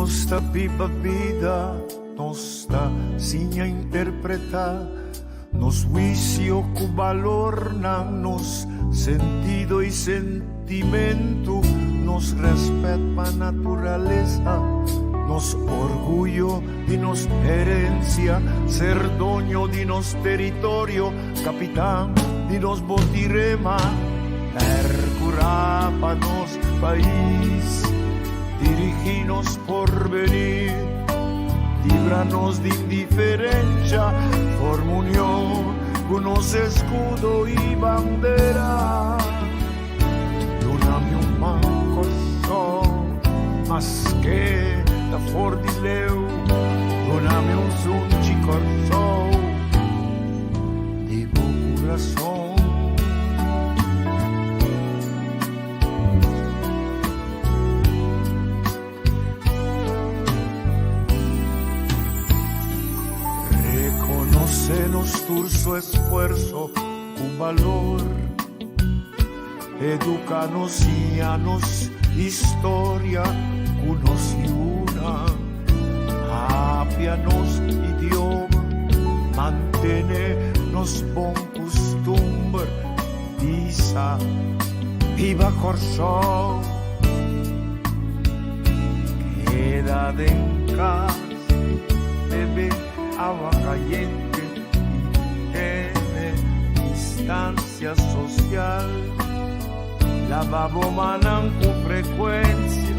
Nos ta biba bida, nos ta siña interpretá nos huisio ku balornan, nos sentido i sentimentu, nos rèspèt pa naturalesa, nos orguyo di nos herensia, ser doño di nos teritorio, kapitan di nos botirema, pèrkurá pa nos pais, dirigí nos porvenir, libra nos di indiferensha, forma union ku nos eskudo i bandera. Duna mi un man Kòrsou, maske ta for di leu, duna mi un sunchi Kòrsou di bo kurason. Rekonosé nos tur su esfuerso ku balor. Educa nos, siña nos historia ku nos yunan. Papia nos idioma, mantene nos bon kustumber. Bisa, Biba Kòrsou! Keda den kas, bebe awa kayente i tene distansia sosial. Laba bo mannan ku frekuensia,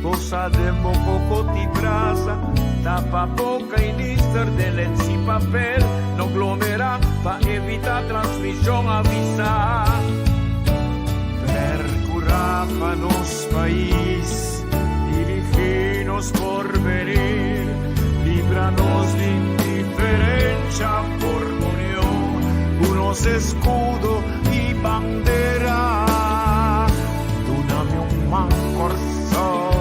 tosa den bo koko ti brasa, tapa boka i nister den lens i papel. No glomera pa evita transmishon, avisa. Percura pa nos pais, dirigi nos porvenir, libra nos di indiferencia, forma union cu nos escudo y bandera. Duna mi un man Corsou,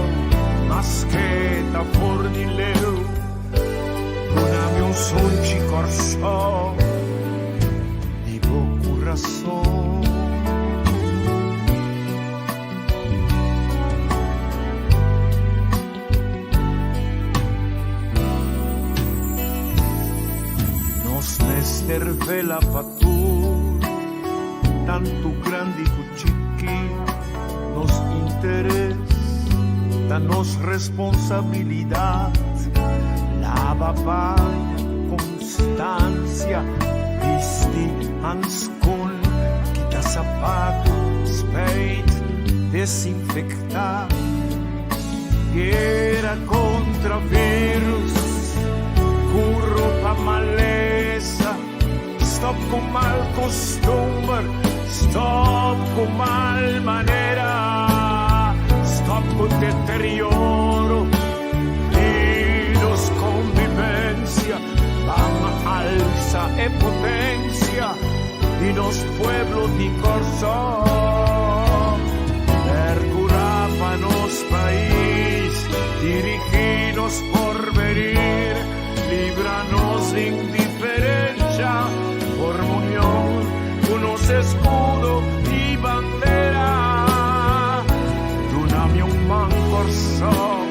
maske ta for di leu, duna mi un sunchi Corsou di bo curason. Nos mester vela pa tur, tantu grandi ku chiki. Nos interes ta nos responsabilidat. Laba paña ku konstansia, bisti hanskon, kita sapatu, spijt, desinfektá. Guera kontra virus, ku ropa malesa, stòp ku mal kustumber, stòp ku mal manera, stòp ku deterioro di nos konvivensia, ban alsa e potensia di nos pueblo di Kòrsou. Perkurá pa nos pais, dirigí nos porvenir, libra nos indiferensha, forma union ku nos eskudo i bandera. Duna mi un man Kòrsou,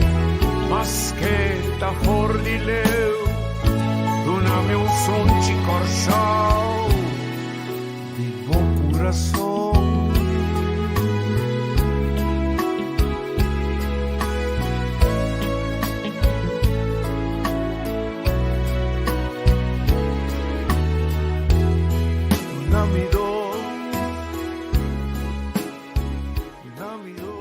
maske ta for di leu, duna mi un sunchi Kòrsou. Di bo kurason. Duna mi do, duna mi do.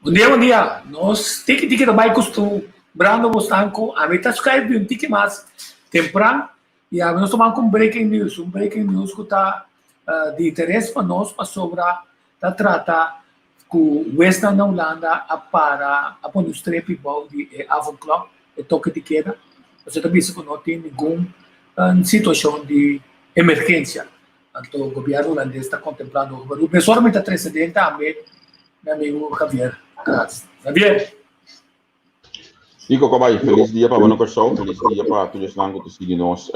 Bon dia, bon dia. Nos tiki tiki ta bai costumbrando bosnan cu ami ta scribe un tiki mas tempran y ami nos ta ban cu un breaking news, un breaking news cu ta di interes pa nos pasobra ta trata cu huesnan na Hulanda a para, a pone un strepi bou di e avondklok, e toke di keda. Pasobra ta bisa cu no tin ningun situacion di emergencia. Anto gobierno hulandes ta contemplando hopi baru. Mesora mi ta trece den tambe mi amigo Javier Kratz. Javier! Kiko Kobay, felis dia pa bo na Kòrsou, felis dia pa tur esnan ku ta sigui nos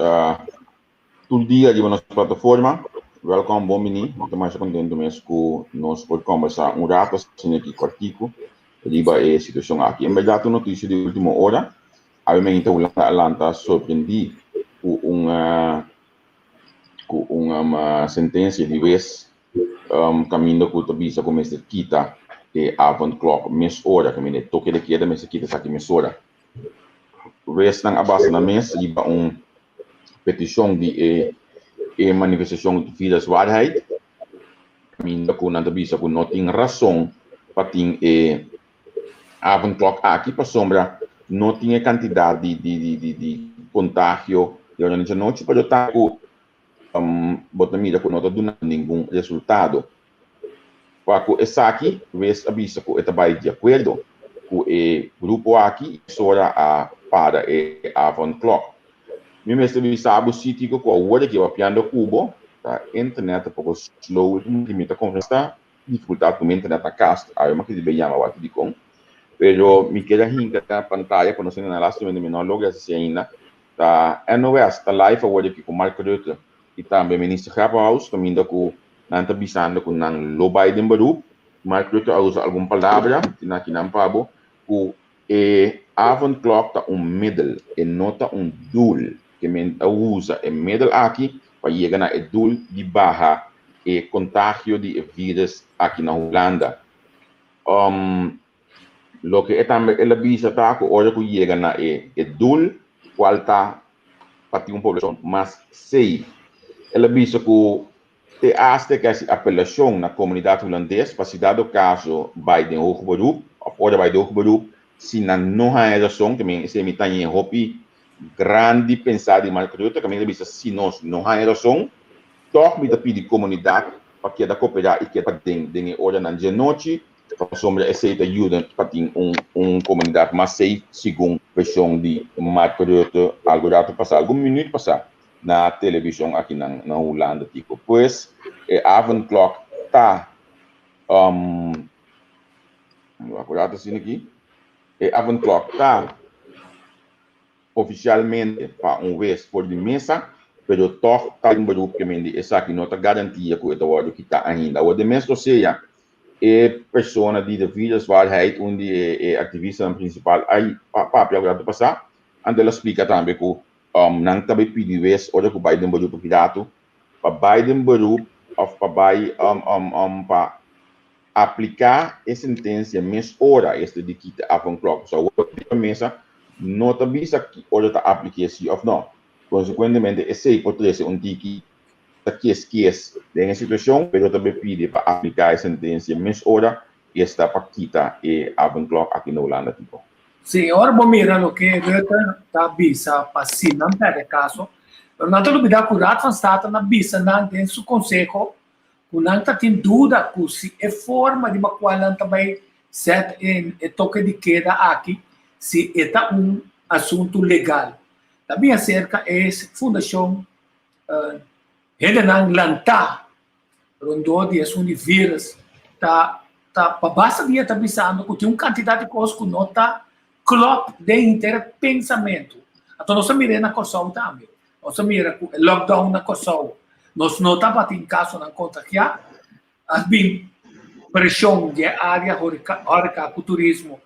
tur dia riba nos plataforma. Wèlkòm, bon bini. Mi ta masha kontentu mes ku nos por kòmbersá un rato asina aki kòrtiku. riba e situashon aki. En bèrdat un notisia di último ora. Awe mainta Hulanda a lanta sorprendí ku un ku un sentensia di wes kaminda ku ta bisa ku mester kita e avondklok mesora, kaminda e toke de keda mester kita esaki mesora. Wesnan a basa nan mes riba un petishon di e e manifestashon Viruswaarheid, kaminda ku nan ta bisa ku no tin rason pa tin e avondklok aki pasobra no tin e kantidat di di di di di kontagio di ora djanochi, pero ta ku bo ta mira ku no ta duna ningun resultado. Pa ku esaki, wes a bisa ku e ta bai di akuerdo ku e grupo aki i mesora a para e avondklok. Mi mester bisa bo si Tico ku awor aki papiando ku bo, ta internet ta poko slow i mi ta konfesa difikultat ku mi internet na kas, awe mi a kere bai yama wak dikon, pero mi kier a hinka na pantaya pa nos hende na lastimamente mi no a logra hasi ainda. Ta NOS ta live awor aki ku Mark Rutte i tambe Minister Grapperhaus kaminda ku nan ta bisando ku nan lo bai den beroep. Mark Rutte a usa algun palabra, tin aki nan pa bo, ku e avondklok ta un middel, e no ta un doel. Ke men ta usa e middel aki pa yega na e doel di baha e kontagio di e virus aki na Hulanda. Loke e tambe el a bisa ta ku ora ku yega na e e doel kual ta pa tin un poblashon mas safe. El a bisa ku te asta e ke hasi apelashon na komunidat hulandes pa si dado kaso bai den hoger beroep òf ora bai den hoger beroep si nan no haña rason ke men esei mi ta haña hopi grandi pensá di Mark Rutte kaminda el a bisa si nos no haña rason tòg mi ta pidi komunidat pa keda koperá i keda paden den e oranan djanochi Pasobra esei ta yuda pa tin un un komunidat mas safe, segun vershon di Mark Rutte algu ratu pasá, algun minüt pasá na televishon aki nan na Hulanda tiko. Pues e avondklok ta akurá asina aki, e avondklok ta ofisialmente pa un wes for di mesa, pero tòg ta un beroep ke men di esaki no ta garantia ku e ta wòrdu kitá ainda. Awor den mes osea e persona di de Viruswaarheid, un di e aktivistanan prinsipal a papia ku ratu pasá, anto el a splika tambe ku nan ta bai pidi wes ora ku bai den beroep aki ratu pa bai den beroep òf pa bai pa apliká e sentensia mes ora esta di kita avondklok. So awor riba mesa no ta bisa ki ora ta aplik'é si òf no. Konsekuentemente esei por trese un tiki ta kies kies den e situashon, pero ta bay pidi pa apliká e sentensia mes ora esta pa kita e avondklok aki na Hulanda tipo. Sí, ora bo mira loke Rutte ta bisa pa si nan pèrdè kaso, pero nan ta lubidá ku Raad van State a bisa nan den su konseho ku nan ta tin duda ku si e forma riba kual nan ta bai sèt in e toke di keda aki, si e ta un asuntu legal. Ta bin aserka e fundashon hendenan lantá rondó di esun di virus ta ta pa basta dia ta bisando ku tin un kantidat di kos ku no ta klòp den henter pensamentu. Anto nos a mir'é na Kòrsou tambe. Nos a mira ku e lockdown na Kòrsou nos no tabatin kasonan kontagiá. A bin preshon di e área hòreka ku turismo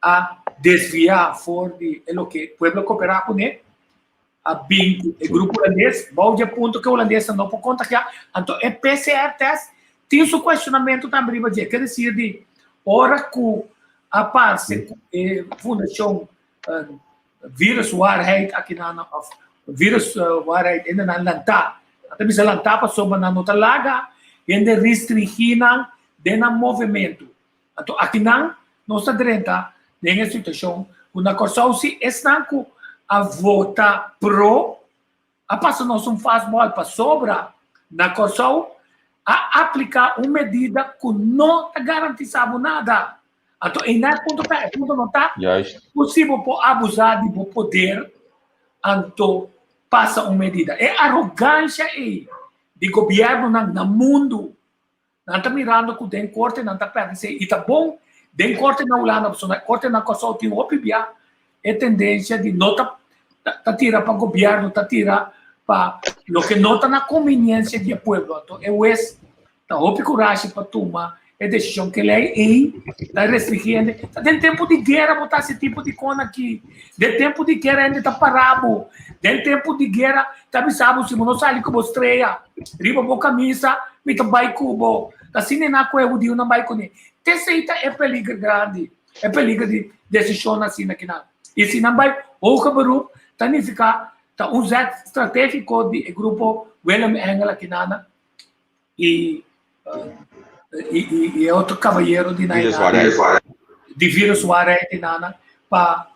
a desviá for di e loke pueblo koperá kuné. A bin ku e grupo hulandes, bou di e punto ku e hulandesnan no por kontagiá. Anto e PCR test tin su kuestionamentu tambe riba dje. Ke desir di ora ku a parse ku e fundashon Viruswaarheid akinan òf Viruswaarheid hendenan lantá. Nan ta bisa lantá pasobra nan no ta laga hende restringí nan den nan movementu. Anto akinan nos ta drenta den e situashon ku na Kòrsou si esnan ku a vota pro a pasa nos un fastball pasobra na Kòrsou a apliká un medida ku no ta garantisá bo nada. Anto einan e punto ta, e punto no ta ku si bo por abusá di bo poder anto pasa un medida. E arogansha ei di gobièrnunan na mundu. Nan ta mirando ku den korte nan ta pèrdè esei. I ta bon den korte na Hulanda pasobra na korte na Kòrsou tin hopi bia e tendensia di no ta ta tira pa gobièrnu, ta tira pa loke no ta na kombiniensia di e pueblo. Anto e wes ta hopi kurashi pa tuma e desishon ku lei ei ta restringí hende. Ta den tempu di guera bo ta hasi tipo di kon aki. Den tempu di guera hende ta para bo. Den tempu di guera ta bisa bo si bo no sali ku bo strea riba bo kamisa mi ta bai ku bo. Ta asina e nan ku e hudiunan bai kuné. Te esei ta e peliger grandi, e peliger di desishon asina kinan. I si nan bai hoger beroep ta nifiká ta un zet stratégiko di e grupo Willem Engel akinana i i e otro kabayero di nan di virus waarheid di nan pa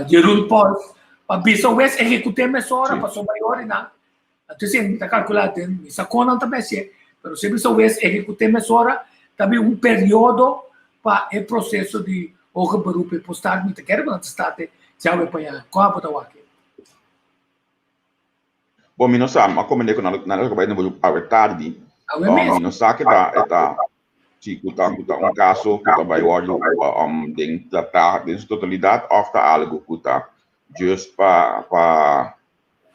Jeroen Pols pa bisa wes ehekut'é mesora pasobra e ora nan anto si mi ta kalkulá den mi sa kon nan ta mester pero si bisa wes ehekut'é mesora ta bin un periodo pa e proseso di hoger beroep e por start mi ta kere ku nan ta start e djawe pa ya kon abo ta wak. Bon, mi no sa, mi a komende ku nan nan a bai na beroep awe tardi. Awe mes. Mi no sa ke ta e ta si ku ta ku ta un kaso ku ta bai wòrdu den tratá den su totalidat òf ta algu ku ta just pa pa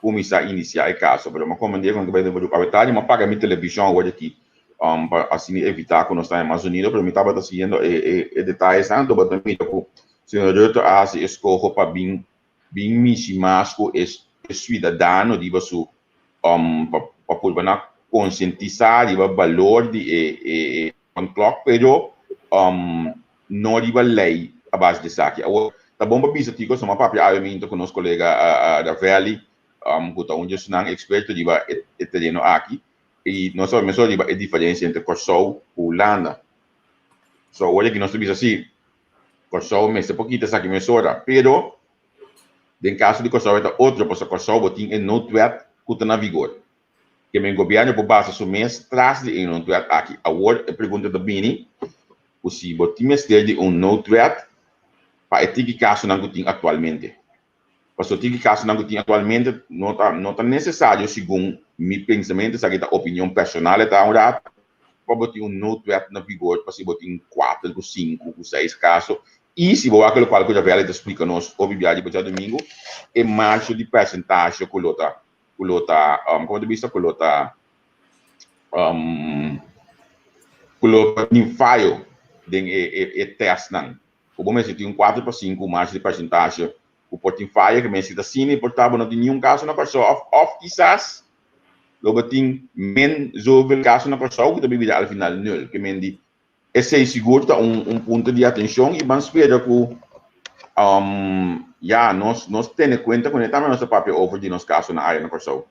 kuminsá inisiá e kaso. Pero mi a komende ku nan ta bai den beroep awe tardi. Mi a paga mi televishon awor aki pa asina evitá ku nos ta haña mas zonido, pero mi tabata siguiendo e e e detayesnan, anto bo ta mira ku señor Rutte a hasi eskoho pa bin bin mishi mas ku e suidadano riba su pa pa purba na konsientisá riba balor di e e e klòk pero no riba lei a base di esaki. Awor ta bon pa bisa kiko esnan a papia awe minta ku nos kolega Ravelli ku ta un di esnan eksperto riba e tereno aki i nos a menshoná riba e diferensia entre Kòrsou ku Hulanda. So awor aki nos ta bisa si Kòrsou mester por kita esaki mesora, pero den kaso di Kòrsou e ta otro, pasobra Kòrsou bo tin e noodwet ku ta na vigor. Ke men gobièrnu por basa su mes tras di e noodwet aki. Awor e pregunta ta bini ku si bo tin mester di un noodwet pa e tiki kasonan ku tin aktualmente. Pasobra tiki kasonan ku tin aktualmente no ta no ta nesesario segun mi pensamentu, esaki ta opinion personal e ta un rato, pa bo tin un noodwet na vigor pa si bo tin kuater ku sinku ku seis kaso i si bo wak lokual ku Ravelli ta splika nos hopi bia riba djadumingu e marshe di persentashe ku lo ta ku lo ta komo ta bisa ku lo ta ku lo tin fayo den e e testnan ku bo mester tin un kuater pa sinku marshe di persentashe ku por tin fayo ke mester ta asina i por ta bo no tin niun kaso na Kòrsou òf òf kisas Lo bo tin men zoveel kaso na Kòrsou ku ta bibida al final nul. Ke men di esei sigur ta un un punto di atenshon i ban spera ku ya nos nos tene kuenta kuné tambe nos ta papia over di nos kaso na aya na Kòrsou.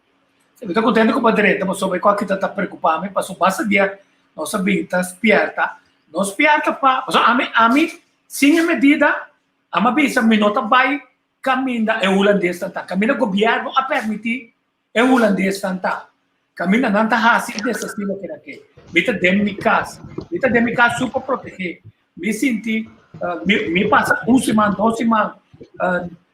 Si, mi ta kontento ku bo a drenta pasobra e kòki ta ta preokupá mi pasobra basta dia nos a bin ta spièrta, no spièrta pa pasobra ami ami sin e medida ami a bisa mi no ta bai kaminda e hulandesnan ta kaminda gobièrnu a permití E hulandesnan ta. Kaminda nan ta hasi i deshasí loke nan ke. Mi ta den mi kas. Mi ta den mi kas super protegé. Mi sinti, mi mi pasa un siman, dos siman,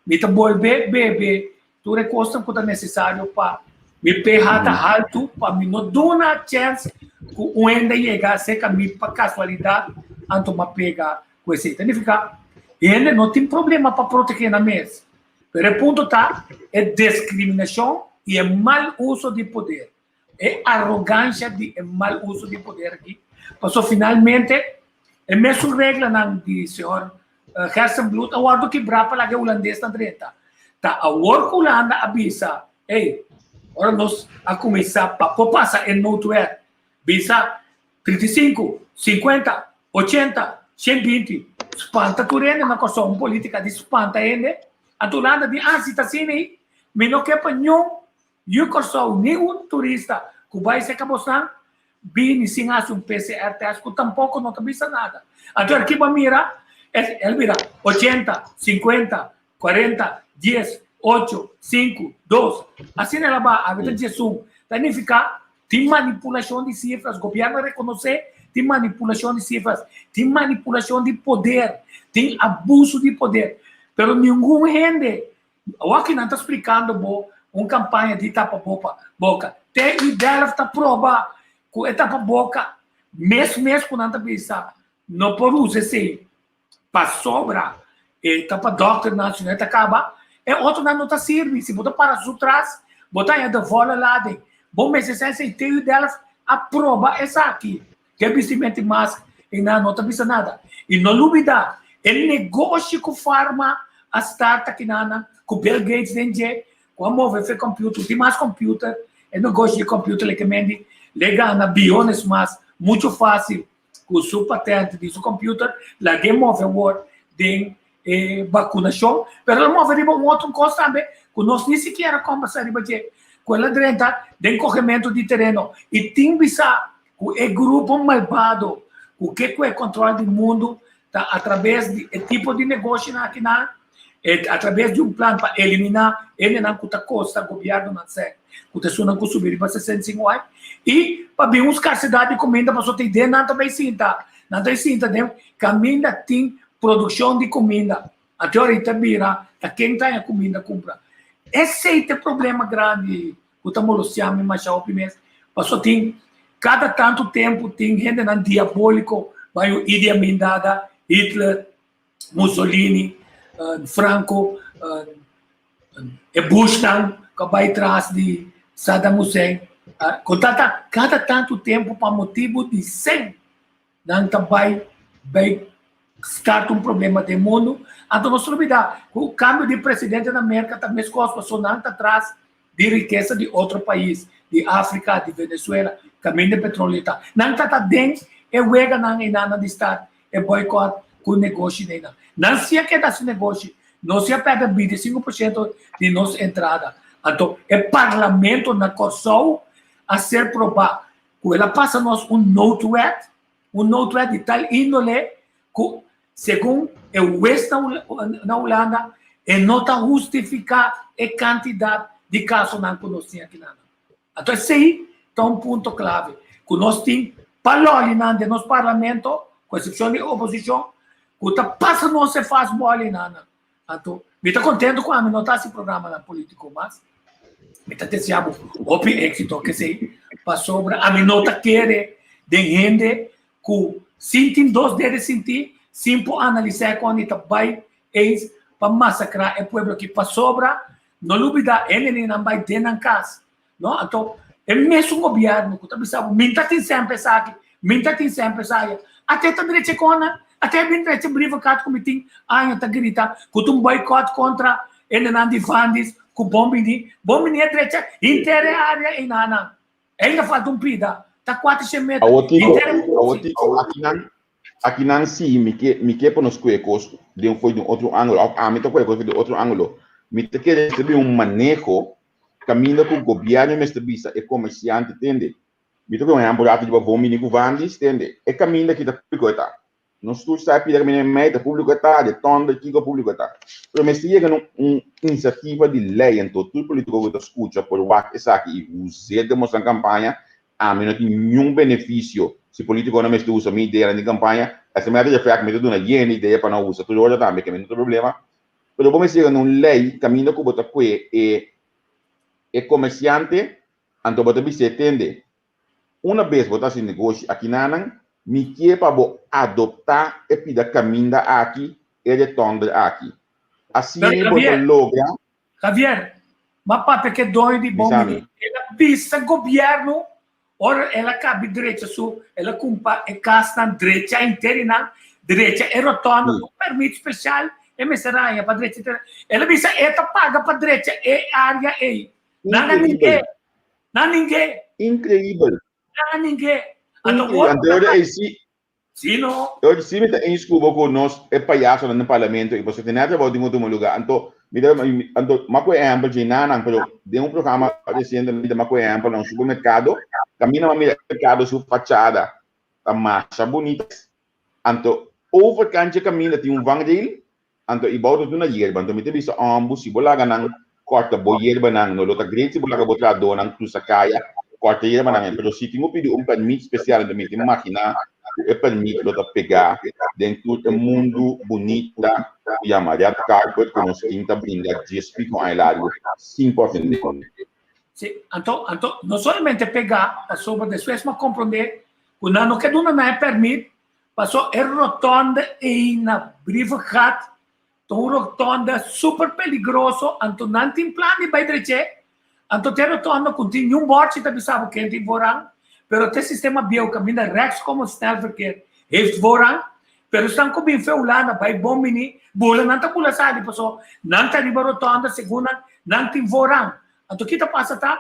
mi ta bolbe bebe tur e kosnan ku ta nesesario pa mi pH ta haltu pa mi no duna chèns ku un hende yega serka mi pa kasualidat anto mi a pega ku esei. Ta nifiká hende no tin problema pa protegé nan mes. Pero e punto ta e discriminacion y e mal uso di poder. E arrogancia di e mal uso di poder aki. Paso finalmente e mesun reglanan di señor Gerstenbluth a wordo kibra pa laga e Hulandesnan drenta. Ta awor cu Hulanda a bisa, ey, ora nos a cuminsa pa por pasa e noodwet, bisa 35, 50, 80, 120. Spanta tur hende na Kòrsou, un polítika di spanta hende. Anto Hulanda di, ah, si ta asina ei, mi no ke pa niun yu Kòrsou, ningun turista ku bai serka bosnan bini sin hasi un PCR test ku tampoko no ta bisa nada. Anto el kiba mira, el mira 80, 50, 40, 10, 8, 5, 2. Asina el a baha, awe ta 11. Ta nifiká Tin manipulashon di sifras, gobièrnu a rekonosé tin manipulashon di sifras, tin manipulashon di poder, tin abuso di poder. Pero ningun hende, awor ki nan ta splikando bo un kampaña di tapa bopa boka, te i Delft ta proba ku e tapa boka mes mes ku nan ta bisa no por usa esei. Pasobra e ta pa dòkternan, si no e ta kaba, e otronan no ta sirbi. Si bo ta para su tras, bo ta haña de volle lading. Bo mester sa esei. TU Delft a proba esaki. Ke bisti menti mask. i nan no ta bisa nada. I no lubida, e negoshi ku farma a start akinan ku Bill Gates den dje, ku a move fe computer, tin mas computer, e negoshi di computer leke mendi le gana biyones mas mucho facil ku su patente di su computer, lag'é move awor den e vacunashon, pero el a move riba un otro cos tambe ku nos ni sikiera combersa riba dje, ku el a drenta den cogemento di tereno i tin bisa ku e grupo malbado ku ke ku e control di mundu ta atrabes di e tipo di negoshinan akinan, e atrabes di un plan pa eliminá hendenan ku ta kosta gobièrnunan sèn, ku ta esunnan ku subi riba 65 aña, i pa bin un skarsedat di kuminda pasobra ta idea nan ta bai sinta, nan ta bai sinta den kaminda tin produkshon di kuminda. Anto ora i ta bira ta ken ta haña kuminda kumpra. Esei ta e problema grandi ku ta molestiá mi masha hopi mes, pasobra tin kada tantu tempu tin hendenan diabóliko, bai un Idi Amin Dada, Hitler, Mussolini, Franco, e Bushnan ku a bai tras di Saddam Hussein, ku ta ta kada tantu tempu pa motibu di sèn nan ta bai bai start un problema den mundu. Anto nos lubida ku kambio di presidente na Merka ta meskos pasobra nan ta tras di rikesa di otro pais, di Afrika, di Venezuela, kaminda e petroleo ta. Nan ta ta den e weganan einan di start e boycott ku negoshi einan. Nan si a keda hasi negoshi, nos si a pèrdè 25% di nos entrada. Anto e parlamento na Kòrsou a ser probá ku el a pasa nos un noodwet, un noodwet di tal índole ku segun e hues na Hulanda e no ta hustifiká e kantidat di kasonan ku nos tin akinan. Anto esei ta un punto klave ku nos tin pa lòlinan den nos parlamento, ku eksepshon di oposishon, ku ta pasa nos e fastbòlinan. Anto mi ta kontento ku ami no ta hasi programanan polítiko mas. Mi ta desea bo hopi éksito kesei pasobra ami no ta kere den hende ku sin tin dos dede sintí, sin por analisá e kon i ta bai eens pa masakrá e pueblo aki pasobra no lubidá hendenan bai den nan kas. No, anto e mesun gobierno ku ta bisa bo min ta tin semper esaki, min ta tin semper esaya, ate ta drecha e kona, ate a bin drecha brievenkaart ku mi tin aña ta grita ku ta un boycott kontra hendenan di Vandis ku bon bini, bon bini a drecha henter e area einanan. Ainda falta un pida, ta 400 meter. Awor Kiko, Henter e awor Kiko, akinan, akinan si mi ke, mi ke pa nos kue kos den fo'i di un otro ángulo, òf ami ta kue kos di otro ángulo. Mi ta kere mester bin un maneho kaminda ku gobièrnu mester bisa e komersiante, tende, mi ta kue un ehèmpel rato di Bavon bini ku Vandis, tende, e kaminda aki ta públiko e ta. Nos tur sa pida kaminda mei ta públiko e ta, de tònder kiko públiko e ta. Pero mester yega na un inisiativa di lei anto tur polítiko ku ta skucha por wak esaki i us'é den boso kampaña. Ami no tin niun benefisio si polítikonan mester usa mi ideanan den kampaña. As a matter of fact mi ta duna yen idea pa nan usa tur ora tambe ke mi no ta problema. Pero bo mester yega na un lei kaminda ku bo ta kue e e komersiante anto bo ta bis'é tende Una bes bo ta hasi negoshi akinanan, mi ke pa bo adoptá e pida kaminda aki, e retònder aki. Asina Pero bo ta Javier, logra. Javier, m'a papia ku e doño di Bon Bisa Bini. mi. El a bisa gobièrnu ora el a kabi drecha su, el a kumpra e kasnan, drecha interinan, drecha e rotònda Sí. ku pèrmit spesial e mester haña pa drecha interinan. El a bisa e ta paga pa drecha e área ei. Nan a Increíbel. ning'é. Nan ning'é. Increíbel. Nan ning'é. Anto Increíbel. Anto ora ei si. Si no. Ora si mi ta eens ku bo ku nos e payasonan den parlamento i pasobra tin nada trabou tin ku tuma luga. Anto mi ta anto m'a ku e ehèmpel dje nanan pero den un programa resientemente m'a ku e ehèmpel na un supermerkado kaminda m'a mira e merkado su fachada ta masha bunita anto overkant dje kaminda tin un vangrail Anto i bou ta duna yerba. Anto mi ta bisa òmbu, si bo laga nan kòrta bo yerbanan, no lo ta great si bo laga bo trahadónan krusa kaya kòrta yerbanan. Pero si tin ku pidi un pèrmit spesial, anto mi ta imaginá ku e pèrmit lo ta pegá den tur e mundu bunita ku yama red carpet ku nos tin ta brinda djes piko aña largu sin por ofendé. Sí, anto, anto no solamente pegá, pasobra despues mi a komprondé ku nan no ke duna nan e pèrmit Paso e rotonde ei na Brievengat ta un rotonde super peligroso, anto nan tin plan di bai dreche, anto te rotonde ku tin niun bòrchi ta bisa bo ken tin voorrang, pero te sistema bieu kaminda rechts komo snelverkeer. heeft voorrang, pero esnan ku bin fe Hulanda bai bon bini, bula nan ta bula sali paso nan ta riba rotonda segun nan, nan tin voorrang. Anto ki ta pasa ta,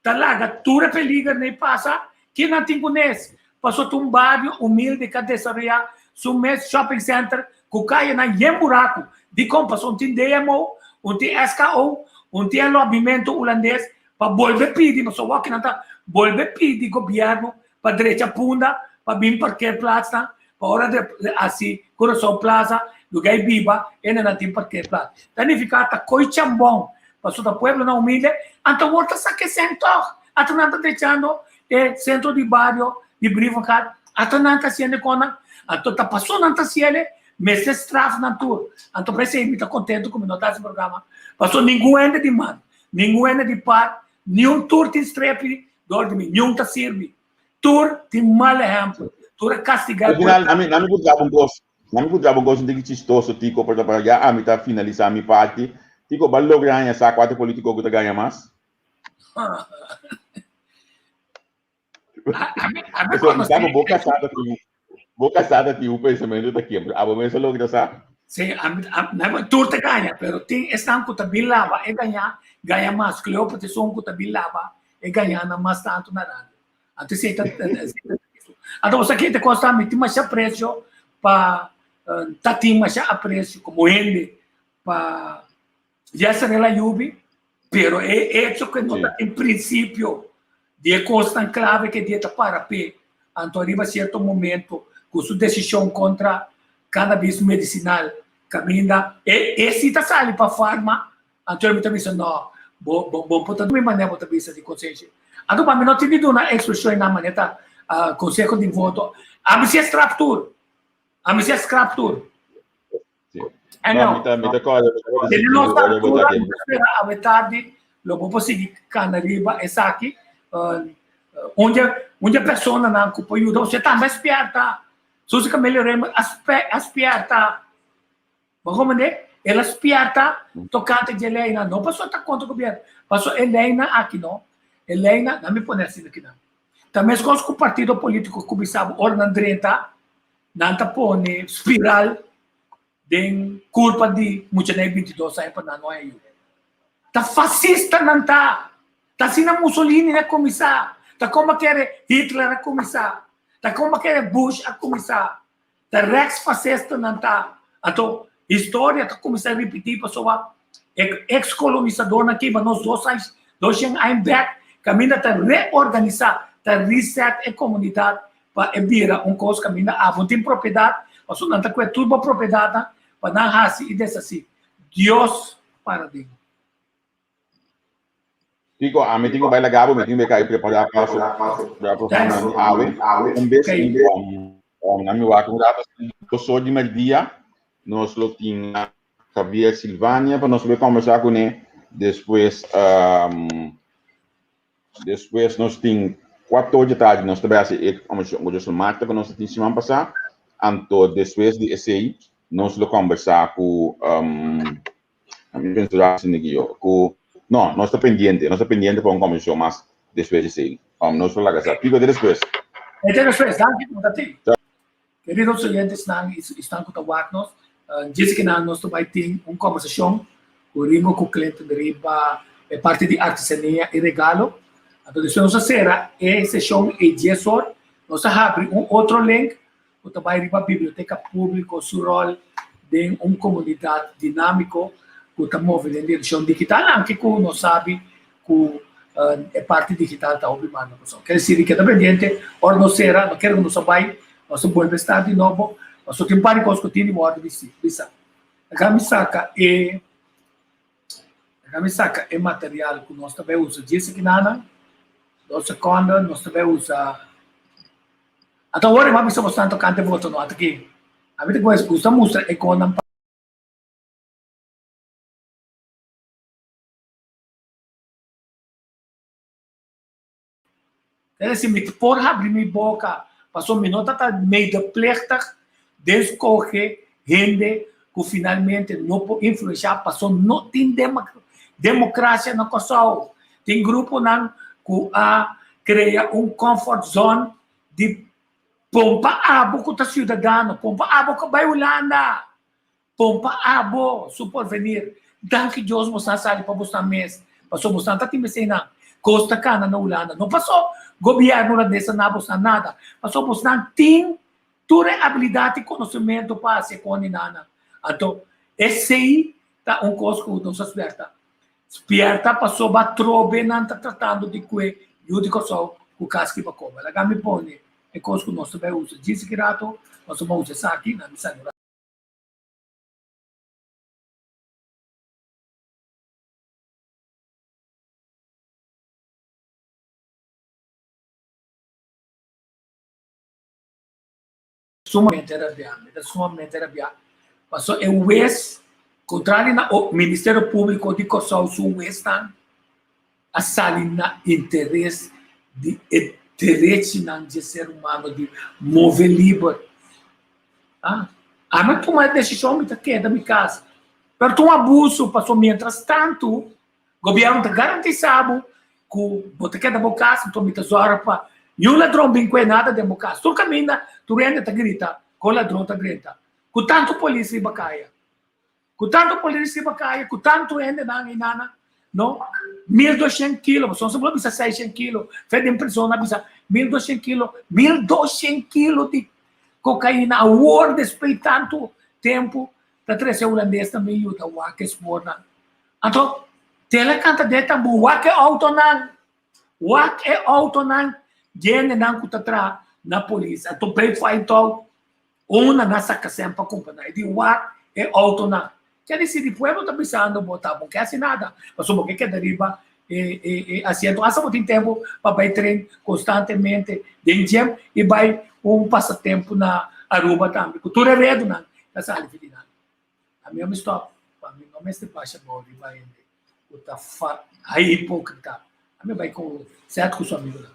ta laga tur e peliger nei pasa, ki nan tin ku nes? Paso ta un bario humilde ka desaroya su mes shopping center ku kayanan yen buraku. Dikon? Paso un tin DMO, un tin SKO, un tin e lobbymentu hulandes pa bolbe pidi, paso wak nan ta bolbe pidi gobierno pa drecha Punda, pa bin parkeerplaatsnan, pa ora de hasi Curaçao Plaza, lugar e biba, ene nan tin parkeerplaats. Ta nifica ta coy chambon, paso ta pueblonan humilde, anto awor ta saca e cen toch, ata nan ta drechando e centro di bario di Brievengat, ata nan ta haciendo e conan, anto ta paso nan ta haciele, mester straf nan tur. Anto p'esey mi ta contento cu mi no ta haci programa, paso ningun hende di man, ningun hende di par, niun tur tin strepi dor di mi, niun ta sirbi. Tur tin mal ehempel. Tur a castiga Al final, ami, ami ku draba un kos, ami ku draba un kos un tiki chistoso, Tico, pero pa ya ami ta finalisa mi parti. Tico, ba logra haña sa kua ta e politico ku ta gaña mas? Ami, ami Pasobra mi konosé. sa ku bo kasá ta tin, bo kasá ta tin un pensamentu ta kembra. Abo mes a logra sa? Sí, ami, ami, tur ta gaña, pero tin esnan ku ta bin laba e gañá, gaña mas. Cleopatra esun ku ta bin laba e gañanan mas tantu na radio. Anto esei ta, esei ta Anto bo sa ke ta kosta mi tin masha apresio pa, ta tin masha apresio komo hende pa Yesrel Ayubi, pero e hecho ku e no ta tin prinsipio di e kosnan klave ke dia ta para p'e, anto ariba sierto momento ku su desishon kontra cannabis medisinal kaminda e e si ta sali pa farma, anto mi ta bisa no, bo bo bo por ta mi manera bo ta bisa di konsenshi. Anto pa mi no tin di duna ekspreshon nan manera ta konseho di voto, ami si a strap tur, ami si a skrap tur. Sí. No, mi ta, mi ta kòrda, mi ta Tene nos altura, mi ta spera awe tardi lo bo por sigui kana riba esaki. Un dje, un dje personanan ku por yuda usted tambe a spièrta. Susi Camelia Raymer a a spièrta. Bo komprendé? El a spièrta tokante dje leinan. No pasobra ta kontra gobièrnu, pasobra e leinan aki no, e leinan, nan mi pone asina kinan. Ta meskos ku partido polítiko kuminsá bo ora nan drenta, Nan ta pone spiral den kurpa di muchanan e 22 aña pa nan no haña yu. Ta fasista nan ta! Ta asina Mussolini a kuminsá, ta komo kere Hitler a kuminsá, ta komo kere Bush a kuminsá. Ta rechts fasista nan ta. Anto historia ta kuminsá ripití pasobra e eks kolonisadornan kiba nos dos aña, doshen aña bèk kaminda ta reorganisá, ta reset e komunidat pa e bira un kos kaminda abo tin propiedat, pasobra nan ta kue tur bo propiedatnan pa nan hasi i deshasí. Dios para den. Kiko, ami tin ku bai laga bo, mi tin ku kai prepará pa su programa di awe. Un bes ami wak un rato dos or di merdia, nos lo tin Javier Silvania pa nos bai kombersá kuné. Despues Despues nos tin cuato dje tardi nos ta bai haci e conversacion cu Jocelyn Marta cu nos a tin siman pasa. Anto despues di esey nos lo conversa cu mi pensa lo haci niki yo cu no nos ta pendiente nos ta pendiente pa un conversacion mas despues di esey. Nos lo laga sa. Kiko te despues? E te despues. Danki ku ta tin. Queridos oyentesnan y esnan cu ta wak nos, djis kinan nos ta bay tin un conversacion cu Ringo cu Clinton riba e parti di artesania y regalo. Anto despues nos a cera e sesion e dies or, nos a habri un otro link cu ta bay riba Biblioteca Publico su rol den un comunidad dinamico cu ta move den direccion digital, aunke cu nos sabi ku e parti digital ta hopi manda ku so. Ker disi di keda pendiente ora nos sera, no kere ku nos a bai, nos a bolbe start di nobo, pasobra tin un par di kos ku tin di wòrdu bisa. Laga mi saka e laga mi saka e material ku nos ta bai usa dje sekinana, dos sekonda nos ta bai usa. Ata awor e bo a bisa bosnan tokante voto no, ata ki ami ta gusta mustra e konan. Es decir, mi por habri mi boca, pasobra mi no ta ta medeplichtig den scoge hende cu finalmente no por influencia, pasobra no tin democracia na Kòrsou. Tin gruponan cu a crea un comfort zone di. Pompa abo ku ta siudadano, pompa abo ku bai Hulanda, pompa abo su porvenir. Danki Dios bosnan sali pa bosnan mes, pasobra bosnan ta tin beseinan. Kos ta kana na Hulanda. No paso gobièrnu hulandes a na bosnan nada, pasobra bosnan tin tur e abilidat i konosementu pa hasi e kondinannan. Anto esei ta un kos ku nos a spierta. Spierta pasobra atrobe nan ta tratando di kue yu di Kòrsou ku kaski pa koba. Laga mi pone e kos ku nos ta bai usa djis ki rato, nos ta bai usa esaki, nan mi sali un rato. Sumamente rabiá, mi ta sumamente rabiá. Pasobra e wes, kontrali na Ministerio Públiko di Kòrsou su wesnan a sali na interes di e derechinan dje ser humano di move liber. Ah, ami a tuma e desishon, mi ta keda mi kas. Pero ta un abuso, pasobra mientras tantu Gobierno ta garantisa bo ku bo ta keda bo kas, anto mi ta zòrg pa niun ladron bin kue nada den bo kas. Tur kaminda tur hende ta grita kon ladron ta drenta. Ku tantu polis riba kaya, ku tantu polis riba kaya, ku tantu hendenan einana, no? 1200 kilo, pasobra nos a bisa 600 kilo, fe den prison a bisa 1200 kilo, 1200 kilo di kokaina awor despues di tantu tempu ta trese hulandes tambe yuda wak e spoornan. Anto, tela kanta den tambú, wak e outonan, wak e outonan djendenan ku ta traha na polis. Anto bai find out unda nan saka sèn pa kumpra nan. E di wak e outonan. Ke di si di pueblo ta bisando bo ta bo ke hasi nada, pasobra bo ke keda riba e e e asiento. Asta bo tin tempu pa bai tren konstantemente den gym i bai un pasatempu na Aruba tambe ku tur e redunan ta sali for di nan. Ami a mi stop, pa mi no mester basha bou riba hende ku ta fa hipokrita. Ami a bai ku Seth ku su amigunan.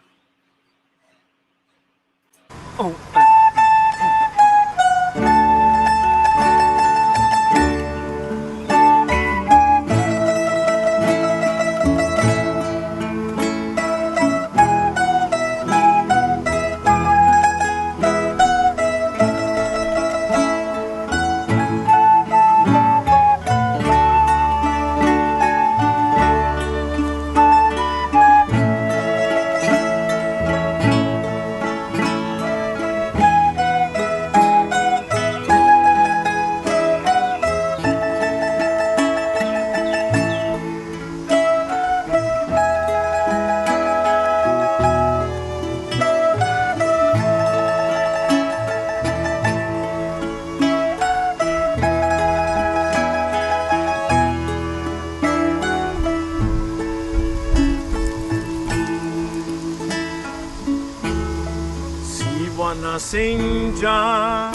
Si bo a nace India,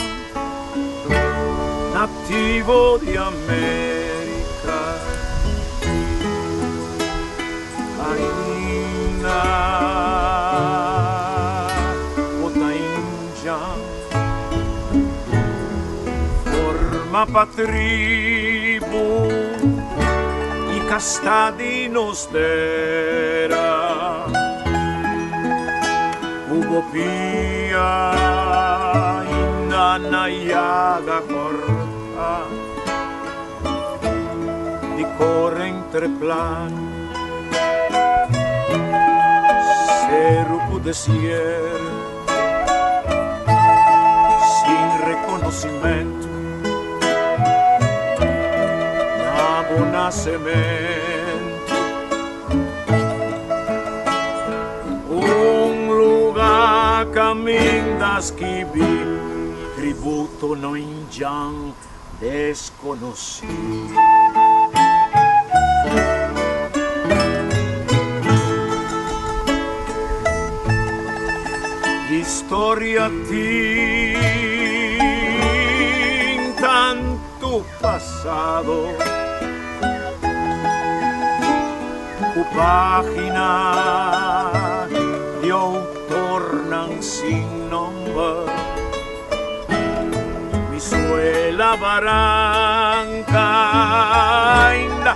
nativo di America, ainda bo ta India. Forma pa tribu i kasta di nos tera. Ku bo pia inda na yaga kòrta di kore entre plan seru ku desierto. Sin reconocimento na bo nacemento. Un lugar caminda skibi tributo no indian desconoci. Historia tin tantu pasado ku página di outornan sin nomber. Mi suela baranka ainda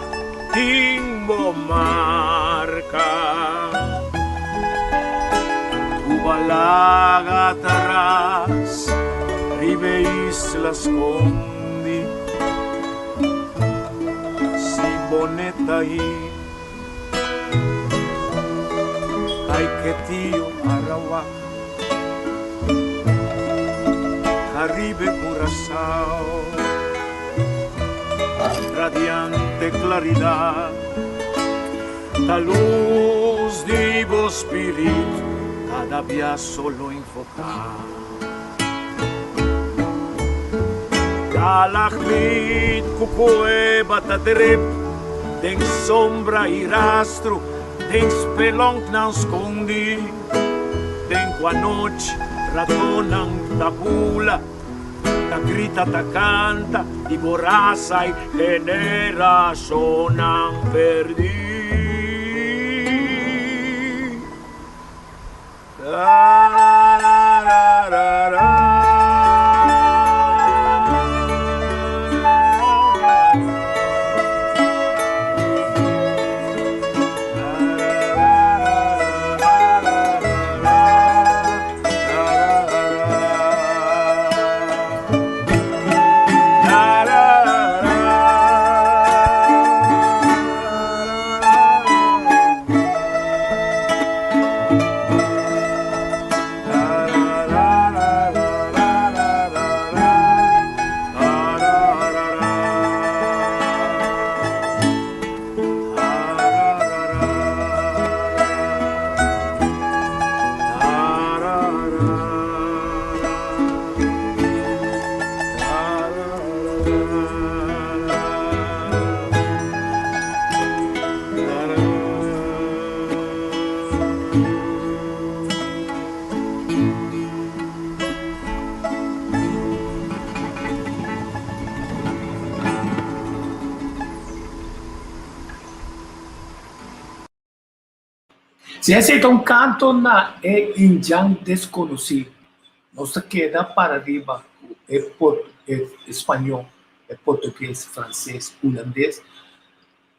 tin bo marka. Ku balaga atras. kas riba e isla skondi. Si bo neta i Caiquetio Arawak Caribe Curaçao Radiante claridad Ta luz di bo spiritu cada bia solo enfoca. Stalagmit cu cueba ta drip den sombra y rastro den spelonknan scondi den cu anochi ratonan ta bula. Ta grita ta canta di bo rasa y generacionnan perdi. Si esei ta un kanto na e indjan deskonosí, nos ta keda para riba ku e e spañó, e portugues, franses, hulandes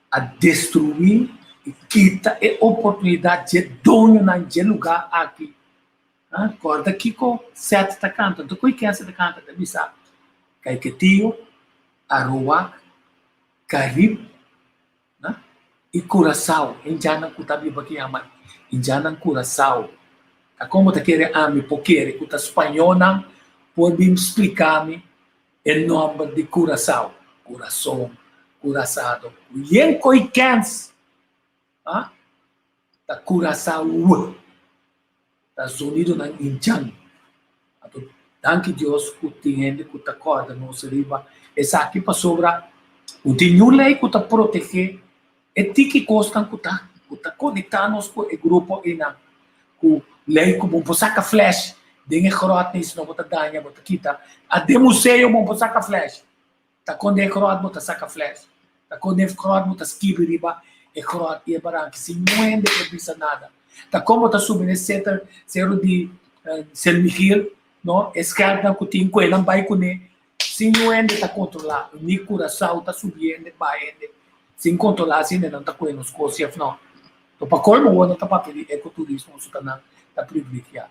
a destruí i kita e oportunidat dje doñonan dje lugá aki. Kòrda kiko Seth ta kanta, anto ku Ikense ta kanta, ta bisa, Caiquetio, Aruac, Carib, i Curaçao, indjannan ku ta biba ki yama indjannan Curaçao. Ta komo ta kere ami por kere ku ta spañónan por bin splika mi e nòmber di Curaçao, Curaçon, Curaçado, ku yen koi kèns, ta Curaçao. Ta zonidonan indjan. Anto danki Dios ku tin hende ku ta kòrda nos riba esaki pasobra no tin niun lei ku ta protegé e tiki kosnan ku ta ku ta konektá nos ku e grupo einan. Ku lei ku bo por saka flash den e gròt nei sino bo ta daña bo ta kita. A den museo bo por saka flash. Ta kon den e gròt bo ta saka flash. Ta kon den e gròt bo ta skibi riba e gròt i e baranki sin niun hende por bisa nada. Ta kon bo ta subi na e seter seru di San Miguel, no, e skelpnan ku tin ku enan bai kuné sin niun hende ta kontrolá. Ni Curaçao ta subi hende baha hende sin kontrolá si hendenan ta kohe nos kos òf no. To pa kolmo awor nan ta papia di ekoturismo su ta nan ta privilegiá.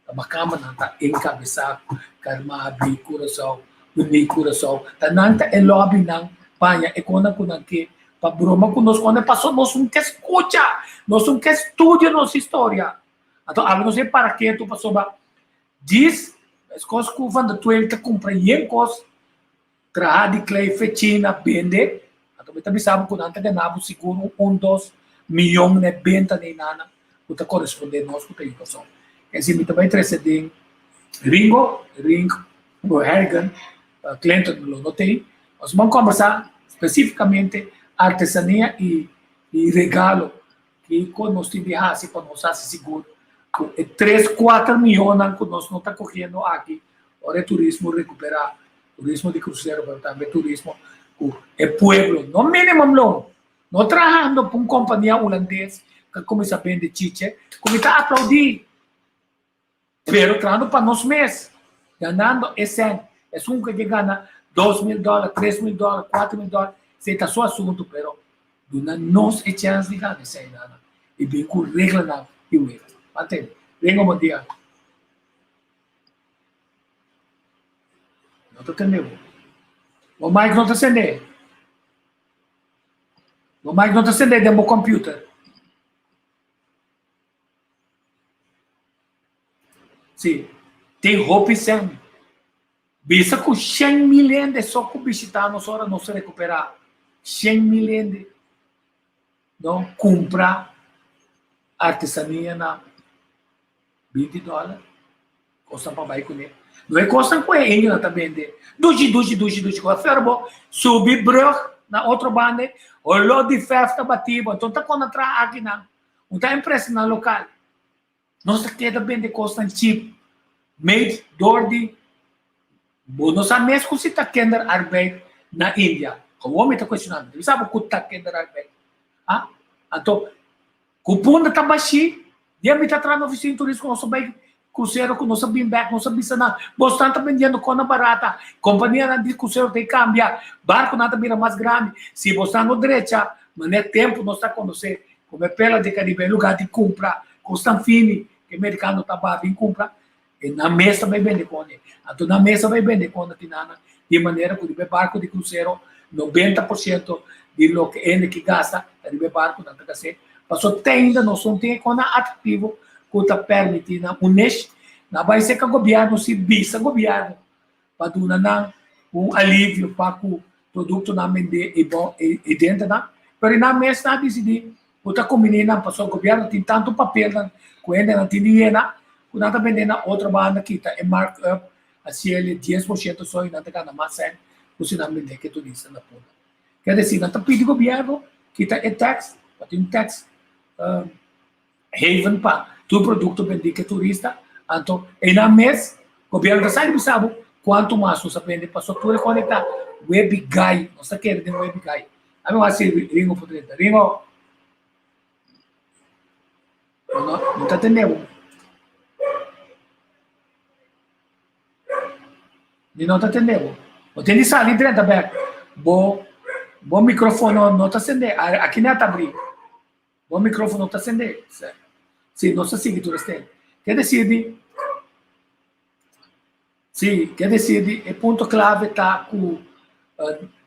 Ta makamba nan ta enkabesá Carmabi, Curaçao, Uní Curaçao. Ta nan ta e lobbynan paña e konan ku nan ke pa broma ku nos kòne paso nos un ke skucha, nos un ke studia nos historia. Anto awe nos e para ketu pasobra djis meskos ku Van der Tweel ta kumpra yen kos traha di klei fechina bende, anto mi ta bisa bo ku nan ta gana bo sigur un un dos miyon na e benta di nana ku ta korespondé nos ku ta yu Kòrsou. Esei mi ta bai trese den Ringo, Ringo Hergen, Clinton lo no tei. Nos ban kòmbersá spesífikamente artesania i i regalo kiko nos tin di hasi pa nos hasi sigur ku e tres kuater mionnan ku nos no ta kohiendo aki ora e turismo rekuperá, turismo di krusero pero tambe turismo ku e pueblo no minimum loon, no trahando pa un kompania hulandes ku a kuminsá bende chiche ku mi ta aplaudí pero trahando pa nos mes ganando e sèn esun ku ke gana 2000 dòler, 3000 dòler, 4000 dòler esei ta su asuntu pero duna nos e chèns di gana eseinan i bin ku reglanan di wega. Mantene. Ringo bon dia. No ta tende bo. Bo mic no ta sende. Bo mic no ta sende den bo computer. Si, tin hopi sèn. Bisa ku 100.000 hende so ku bishitá nos ora nos rekuperá. 100.000 hende no kumpra artesania na 20 dòler. Kosnan pa bai kuné. No e kosnan ku e indionan ta bende. Dushi, dushi, dushi, dushi. Ku a fer bo subi brug na otro banda, oló di fèf ta bati bo. Anto ta kona traha akinan. Un ta empresanan lokal. Nos ta keda bende kosnan cheap, made door di bo no sa mes ku si ta kinderarbeid na India. Awor mi ta cuestiona, mi ta bisa bo ku ta kinderarbeid. Ha? Anto, ku punda ta bashí, dia mi ta traha na oficina di turismo nos a bai crucero ku nos a bin bek, nos a bisa nan, bosnan ta bendiendo kosnan barata, kompanianan di crucero ta kambia, barkonan ta bira mas grandi, si bosnan no drecha, manera tempu nos ta konosé Come Perla de Caribe e lugar di cumpra cosnan fini cu e mericano ta ba bin cumpra e nan mes ta bay bende con e. Anto nan mes ta bay bende con aki nan di manera cu riba e barco di crucero 90% di loke hende ki gasta ta riba e barco nan ta gast'e. Pasobra te ainda nos no tin e cosnan atractivo cu ta permiti nan un niche. Nan bay cerca gobierno si bisa gobierno pa duna nan un alivio pa ku produktonan bendé e bo e dentenan, pero e nan mes nan a disidí ku ta kumbiní nan pasobra gobièrnu tin tantu papelnan ku hendenan tin di yena ku nan ta bendé na otro banda kita e mark up hasiel 10% so i nan ta gana mas sèn ku si nan bendé ku e turista na Punda. Ker desi nan ta pidi gobièrnu kita e tax pa tin un tax haven pa tur produkto bendí ku e turista, anto einan mes gobièrnu ta sa di bisa bo kuantu mas nos a bende pasobra tur e konektá webi gai, nos ta kere den webi gai. Ami wak sirbi Ringo por drenta. Ringo, bo no no ta tende bo. Mi no ta tende bo. Bo tin di sali drenta bèk. Bo bo mikrofono no ta sende. Aki nan ta abrí. Bo microfono ta sende? Si, nos ta sigui tur esei. Ke desir di, si, ke desir di e punto clave ta ku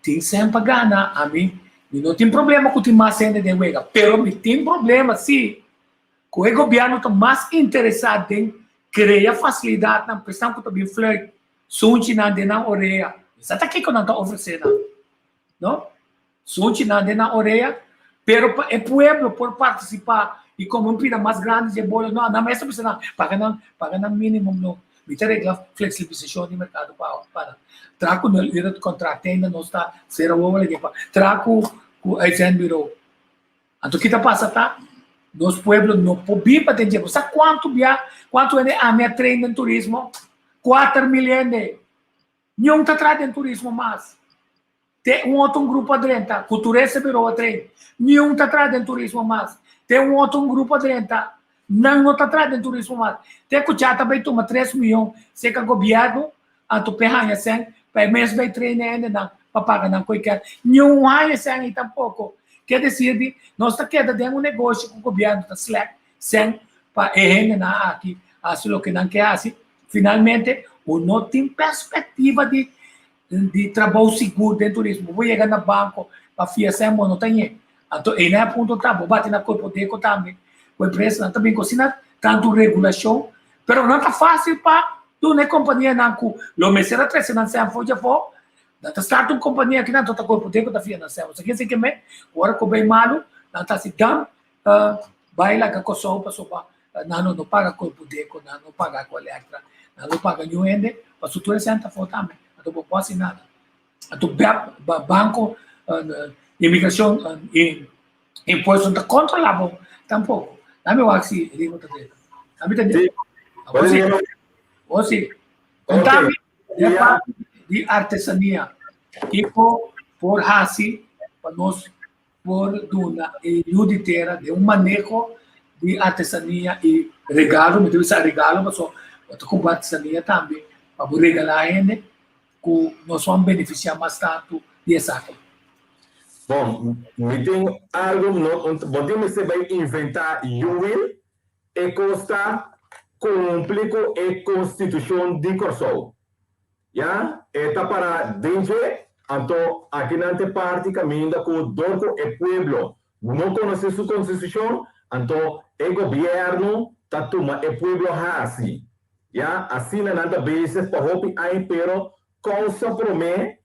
tin sen pa gana, ami mi no tin problema ku tin mas hende den wega, pero mi tin problema si ku e gobierno ta mas interesa den krea facilidadnan pa esnan ku ta bin fluit sunchinan den nan orea. Sa ta kiko nan ta ofrece nan, no? Sunchi nan den nan orea, pero pa e pueblo por partisipá i kome un pida mas grandi dje bolo, no, nan mes ta bisa nan, paga nan, paga nan minimum no. Mi ta regla fleksibilisashon di merkado pa pa nan. Traha ku nul ura di kontrakt ainda nos ta sera wowo lege pa traha ku ku uitzendbureau. Anto ki ta pasa ta, nos pueblo no por biba den dje. Bo sa kuantu bia, kuantu hende ami a train den turismo? 4000 hende. Niun ta traha den turismo mas. Te un otro un grupo a drenta, ku tur ese biro a train. Niun ta traha den turismo mas. Te un otro un grupo a drenta, nan no ta traha den turismo mas. Te ku cha ta bai tuma 3 miyon seka gobièrnu, anto p'e haña sèn, pa e mes bai train e hendenan pa paga nan koiker. Niun haña sèn ei tampoko. Ke desir di, nos ta keda den un negoshi ku gobièrnu ta slèk sèn pa e hendenan aki hasi loke nan ke hasi. Finalmente, bo no tin perspektiva di di trabou sigur den turismo. Bo yega na banko pa fia sèn, bo no ta ñe. Anto einan e punto ta, bo bati na Korpodeko tambe, ku empresanan ta bin ku asina tantu regulashon, pero no ta fásil pa duna e kompanianan ku lo mester a trese nan sèn for djafó, nan ta start un kompania akinan, anto ta Korpodeko ta fia nan sèn. Bo sa kier si ke me, ora ku bai malu, nan ta hasi dam, bai laga Kòrsou pasobra nan lo no paga Korpodeko, nan no paga Aqualectra, nan lo paga niun hende, pasobra tur e sèn ta afó tambe, anto bo por hasi nada. Anto banko, imigrashon, impuesto no ta kontrolá bo tampoko. Dame wak si Ringo ta drenta. Ami ta drenta. Bo si. Kontami e parti di artesania. Kiko por hasi pa nos por duna e yu di tera den un maneho di artesania i regalo, mi ta bisa regalo pasobra bo ta kumpra artesania tambe pa bo regalá hende ku nos wan benefisiá mas tantu di esaki. Bon, mi tin algu, no, bo tin mester bai inventá yuwil, e kos ta kumpli ku e konstitushon di Kòrsou. Ya? E ta para den dje, anto akinan ta e parti kaminda ku dor ku e pueblo no konosé su konstitushon, anto e gobièrnu ta tuma e pueblo hasi. Ya, asina nan ta bezig pa hopi aña pero kousa promé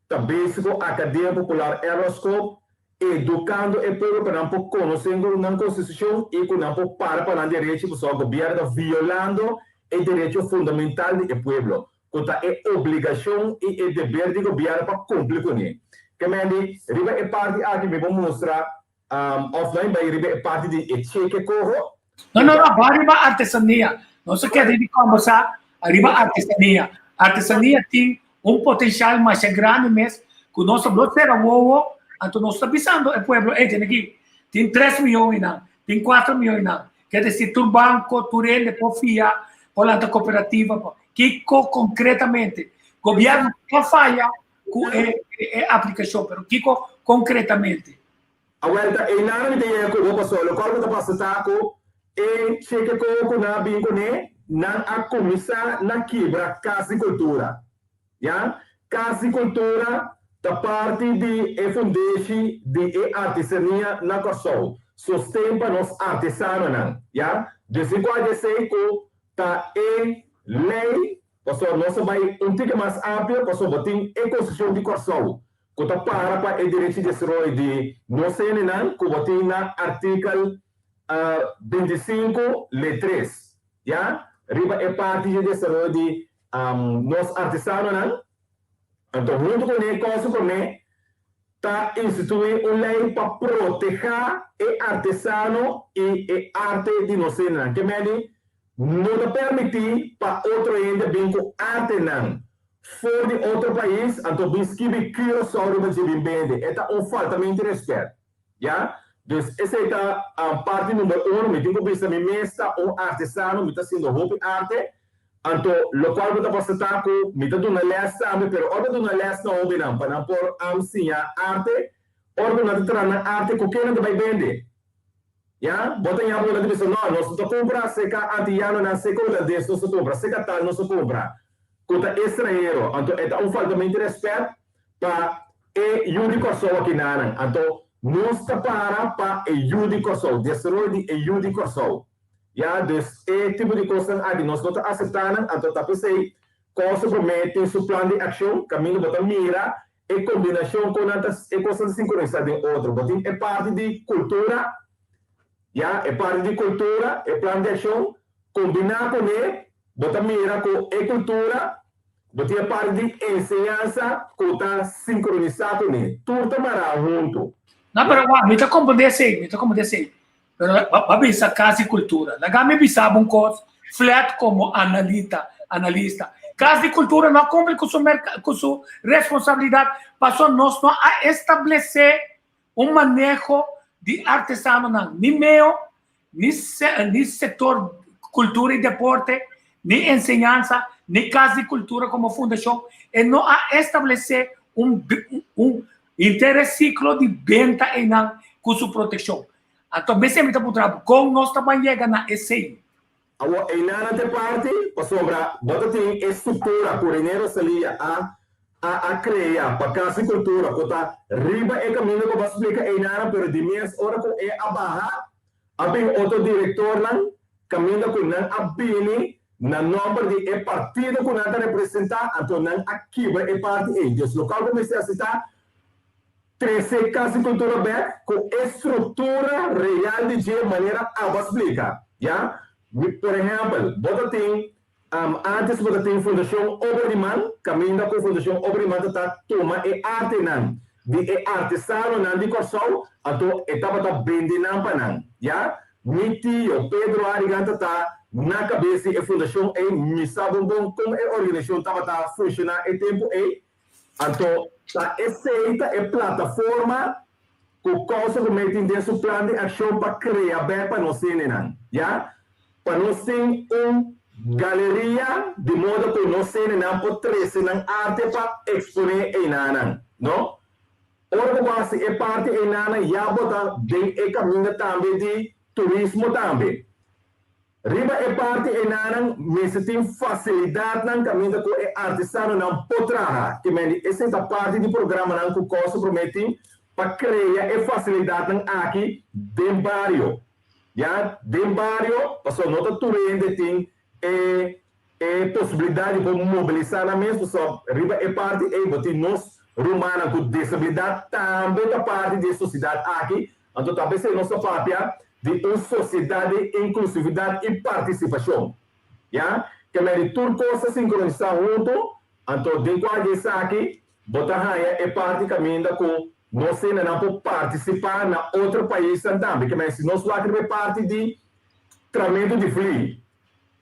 ta bezig ku Akademia Popular Erloscoop edukando e pueblo pa nan por konosé nan konstitushon i ku nan por para pa nan derecho pasobra gobièrnu ta violando e derecho fundamental di e pueblo ku ta e obligashon i e deber di gobièrnu pa kumpli kuné. Ke men di riba e parti aki mi por mustra òf nan bai riba e parti di e cheke koho. No, no, no, bai riba artesania. Nos a keda di kòmbersá riba artesania. Artesania tin un potensial masha grandi mes ku nos ta blo sera wowo, anto nos ta bisando e pueblo, ey, tene aki, tin tres miyon einan, tin kuater miyon einan. Ke desir tur banko, tur hende por fia, por lanta kooperativa. Kiko konkretamente? Gobièrnu ta faya ku e e aplikashon, pero kiko konkretamente? Awel ta einan mi ta yega ku bo pasobra lokual ku ta pasa ta ku e cheke koho ku nan a bin kuné nan a kuminsá na kibra Kas di Kultura. Ya, Kas di Kultura ta parti di e fundeshi di e artesania na Kòrsou, sosten pa nos artesanonan. Ya, dus di kua djesei ku ta e lei Pasobra nos a bai un tiki mas amplio pasobra bo tin e Konstitushon di Kòrsou ku ta para pa e derecho di desaroyo di nos hendenan ku bo tin na artikel 25 le 3 ya riba e parti di desaroyo di nos artesanonan. Anto huntu kuné kòs promé ta instituí un lei pa protehá e artesano i e arte di nos hendenan. Ke medi No ta permití pa otro hende bin ku artenan for di otro pais anto bin skibi Curaçao riba dje bin bende. E ta un faltamento di rèspèt. Ya? Dus esei ta parti number uno. Mi tin ku bisa mi mes ta un artesano, mi ta hasiendo hopi arte. Anto lokual ku ta pasa ta ku mi ta duna lès tambe, pero ora mi ta duna lès na hóbennan pa nan por siña arte, ora ku nan ta traha nan arte ku ke nan ta bai bende? Ya, bo ta ña bo ta bisa, no, nos no ta kumpra seka antiyanonan, seka hulandes nos ta kumpra, seka tal nos ta kumpra, ku ta estranhero. Anto e ta un faltamento di rèspèt pa e yu di Kòrsou akinanan. Anto nos ta para pa e yu di Kòrsou, desaroyo di e yu di Kòrsou. Ya, dus e tipo di kosnan aki nos no ta aseptá nan. Anto ta p'esei Kòrsou promé tin su plan di akshon kaminda bo ta mira E kombinashon kon nan ta e kosnan ta sinkronisá den otro. Bo tin e parti di kultura, ya, e parti di kultura, e plan di akshon, kombiná kuné bo ta mira ku e kultura, bo tin e parti di enseñansa ku ta sinkronisá kuné. Tur ta mará huntu. No, pero wak, mi ta komprendé esei, mi ta komprendé esei. Pero bo a bisa Kas di Kultura. Laga mi bisa bo un kos flat komo analita, analista. Kas di Kultura no a kumpli ku su merka, ku su responsabilidat pasobra nos no a establesé un maneho di artesanonan, ni meo, ni ni sektor kultura i deporte, ni enseñansa, ni Kas di Kultura komo fundashon. E no a establesé un un Henter e siklo di benta einan ku su protekshon. Anto mester mi ta puntra bo, kon nos ta ban yega na esei? Awor einan nan ta e parti, pasobra bo ta tin e struktura ku René Rosalia a a a krea pa Kas di Kultura ku ta riba e kaminda ku bo a splika einanan, pero di mes ora ku e a baha A bin otro direktornan kaminda ku nan a bini na nòmber di e partido ku nan ta representá, anto nan a kibra e parti ei. Dus lokal ku mester hasi ta trese Kas di Kultura bèk ku e struktura real di dje manera abo a splika. Ya. Por ehèmpel, bo ta tin Antes bo ta tin Fundashon Obra di Man, kaminda ku Fundashon Obra di Man ta ta tuma e artenan di e artesanonan di Kòrsou, anto e tabata bende nan pa nan. Ya. Mi tio Pedro Harigan ta ta na kabes di e fundashon ei, mi sa bon bon kon e organisashon tabata funshoná e tempu ei. Anto ta esei ta e plataforma ku Kòrsou Promé tin den su plan di akshon pa krea bèk pa nos hendenan, ya. Pa nos tin un galeria di moda ku nos hendenan por trese nan arte pa eksponé einanan, no. Ora ku bo hasi e parti einanan ya bo ta den e kaminda tambe di turismo tambe. Riba e parti enanan mester tin fasilidatnan kaminda ku e artesanonan por traha. Ke men di esei ta parti di programanan ku Kòrsou Promé tin pa krea e fasilidatnan aki den bario. Ya, den bario, pasobra no ta tur hende tin e e posibilidat di por mobilisá nan mes, pasobra riba e parti ei bo tin nos rumannan ku desabilidat tambe ta parti di e sosiedat aki. Anto ta p'esei nos ta papia di un sosiedat di inklusividat i partisipashon. Ya, ke mei di tur kos ta sinkronisá huntu, anto den kua di esaki bo ta haña e parti kaminda ku nos hendenan por partisipá na otro paisnan tambe. Ke mei si nos wak riba e parti di tramentu di fli,